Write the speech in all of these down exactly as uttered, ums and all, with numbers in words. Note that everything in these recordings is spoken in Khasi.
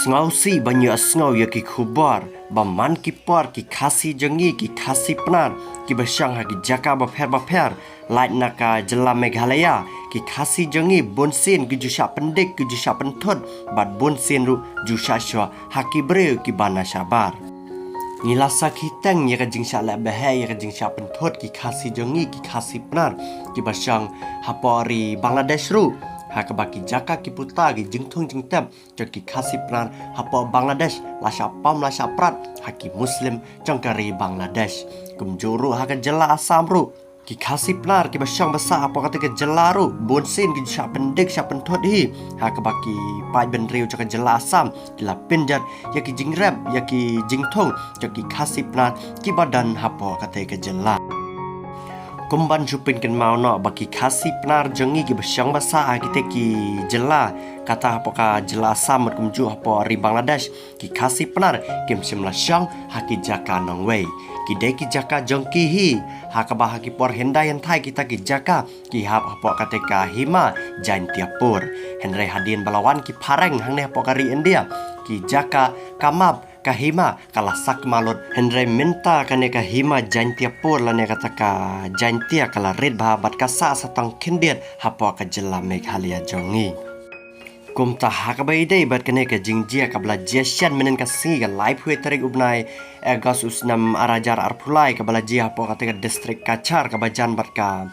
Sngewsih ban ïohsngew ïa ki khubor ba man ki por ki Khasi jong ngi, ki Khasi Pnar kiba shong ha ki jaka bapher bapher lait na ka jylla Meghalaya, ki Khasi jong ngi bunsien ki ju shah pyndik, ki ju shah pynthut bad bunsien ruh ju shah shoh ha ki briew kiba na shabar. Ngi la sakhi teng ïa ka jingshah leh bha, ïa ka jingshah pynthut ki Khasi jong ngi, ki Khasi Pnar kiba shong hapoh ri Bangladesh ruh, ha kaba ki jaka ki puta, ki jingthung jingtep jong ki Khasi Pnar hapoh Bangladesh la shah pam la shah prat ha ki Muslim jong ka ri Bangladesh. Kumjuh ruh ha ka jylla Assam ruh, ki Khasi Pnar kiba shong ba sah hapoh kata ka jylla ruh bunsien ki ju shah pyndik shah pynthut hi, ha kaba ki paidbynriew jong ka jylla Assam ki la pynjot ïa ki jingrep, ïa ki jingthung jong ki Khasi Pnar kiba don hapoh kata ka jylla. Kum ban shu pynkynmaw noh ba ki Khasi Pnar jong ngi kiba shong ba sah ha kita ki jylla, kata hapoh ka jylla Assam bad kumjuh hapoh ri Bangladesh, ki Khasi Pnar kim shym la shong ha ki jaka nongwei. Ki dei ki jaka jong ki hi, ha kaba ha ki por hyndai hynthai kita ki jaka ki hap hapoh kata ka Hima Jaintiapur. Hynrei hadien ba la wan ki phareng hangne hapoh ka ri India, ki jaka ka map, ka hima ka la sakma lut. Hynrei mynta kane ka Hima Jaintiapur lane kata ka Jaintia ka la rit bha bad ka sah sa tang khyndiat hapoh ka jylla Meghalaya jong ngi. Kumta ha kaba ïadei bad kane ka jingjia kaba la jia shen mynhynnin ka sngi, ka laiphew tarik u bnai August u snem ar hajar arphew lai, kaba la jia hapoh kata ka district Cachar kaba jan bad ka,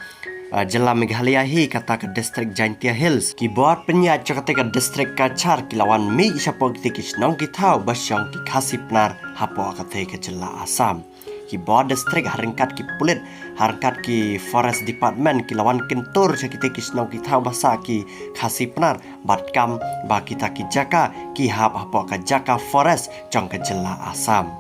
ah, jylla Meghalaya hi, kata ka district Jaintia Hills. Ki bor pynïaid jong kata ka district Cachar ki la wan mih shapoh kita ki shnong ki thaw ba shong ki Khasi Pnar hapoh kata ka jylla Assam. Ki bor district ha ryngkat ki pulit, ha ryngkat ki forest department ki la wan kyntur sha kita ki shnong ki thaw ba sah ki Khasi Pnar bad kam ba kita ki jaka ki hap hapoh ka jaka forest jong ka jylla Assam.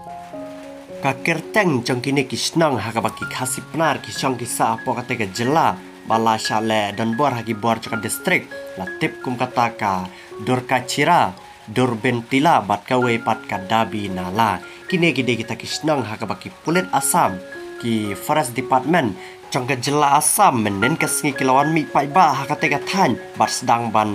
Ka kyrteng jong kine ki shnong ha kaba ki Khasi Pnar ki shong ki sah hapoh kata ka jylla ba la shah leh donbor ha ki bor jong ka district la tip kum kata ka Durkachira, Durbentila bad kawei pat ka Dabi Nala. Kine ki dei kita ki shnong ha kaba ki pulit Assam, ki forest department jong ka jylla Assam mynhynnin ka sngi ki la wan mih paidbah ha kata ka thaiñ bad sdang ban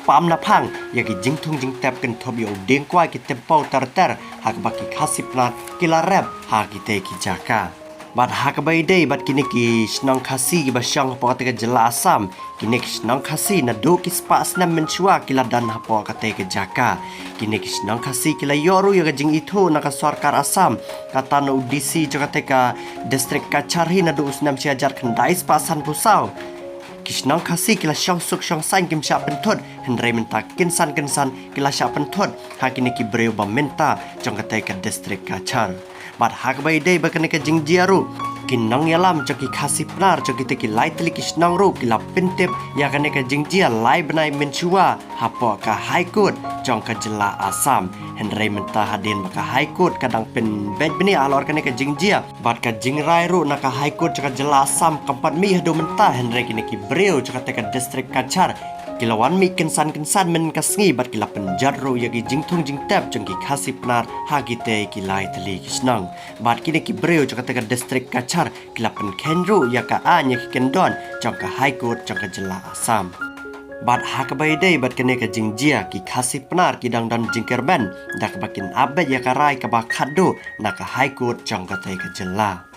pam naphang ïa ki jingthung jingtep kynthup ïa u dieng kwai, ki tympew ter ter ha kaba ki Khasi Pnar ki la rep ha kita ki jaka. Bad ha kaba ïadei bad kine ki shnong Khasi kiba shong hapoh kata ka jylla Assam, kine ki shnong Khasi naduh ki spah snem mynshuwa ki la don hapoh kata ka jaka. Kine ki shnong Khasi ki la ïoh ruh ïa ka jingithuh na ka sorkar Assam, kata na u D C jong kata ka district Cachar hi naduh u snem shi hajar khyndai spah sanphew saw. Ki shnong Khasi ki la shong suk shong saiñ, kim shah pynthut, hynrei mynta kynsan kynsan ki la shah pynthut ha kine ki briew ba mynta jong kata ka district Cachar. Bad ha kaba ïadei bad kane ka jingjia ruh, ki nongïalam jong ki Khasi Pnar jong kita ki lai tylli ki shnong ruh ki la pyntip ïa kane ka jingjia lai bnai mynshuwa hapoh ka High Court jong ka jylla Assam. Hynrei mynta hadien ba ka High Court ka dang pynbeit bniah halor kane ka jingjia bad ka jingrai ruh na ka High Court jong ka jylla Assam kam pat mih haduh mynta, hynrei kine ki briew jong kata ka district Cachar ki la wan mih kynsan kynsan mynhynnin ka sngi bad ki la pynjot ruh ïa ki jingthung jingtep jong ki Khasi Pnar ha kita ki lai tylli ki shnong. Bad kine ki briew jong kata ka district Cachar ki la pynkheiñ ruh ïa ka aiñ, ïa ki kyndon jong ka High Court jong ka jylla Assam. Bad ha kaba ïadei bad kane ka jingjia, ki Khasi Pnar ki dang don jingkyrmen da kaba kin ap beit ïa ka rai kaba khatduh na ka High Court jong kata ka jylla.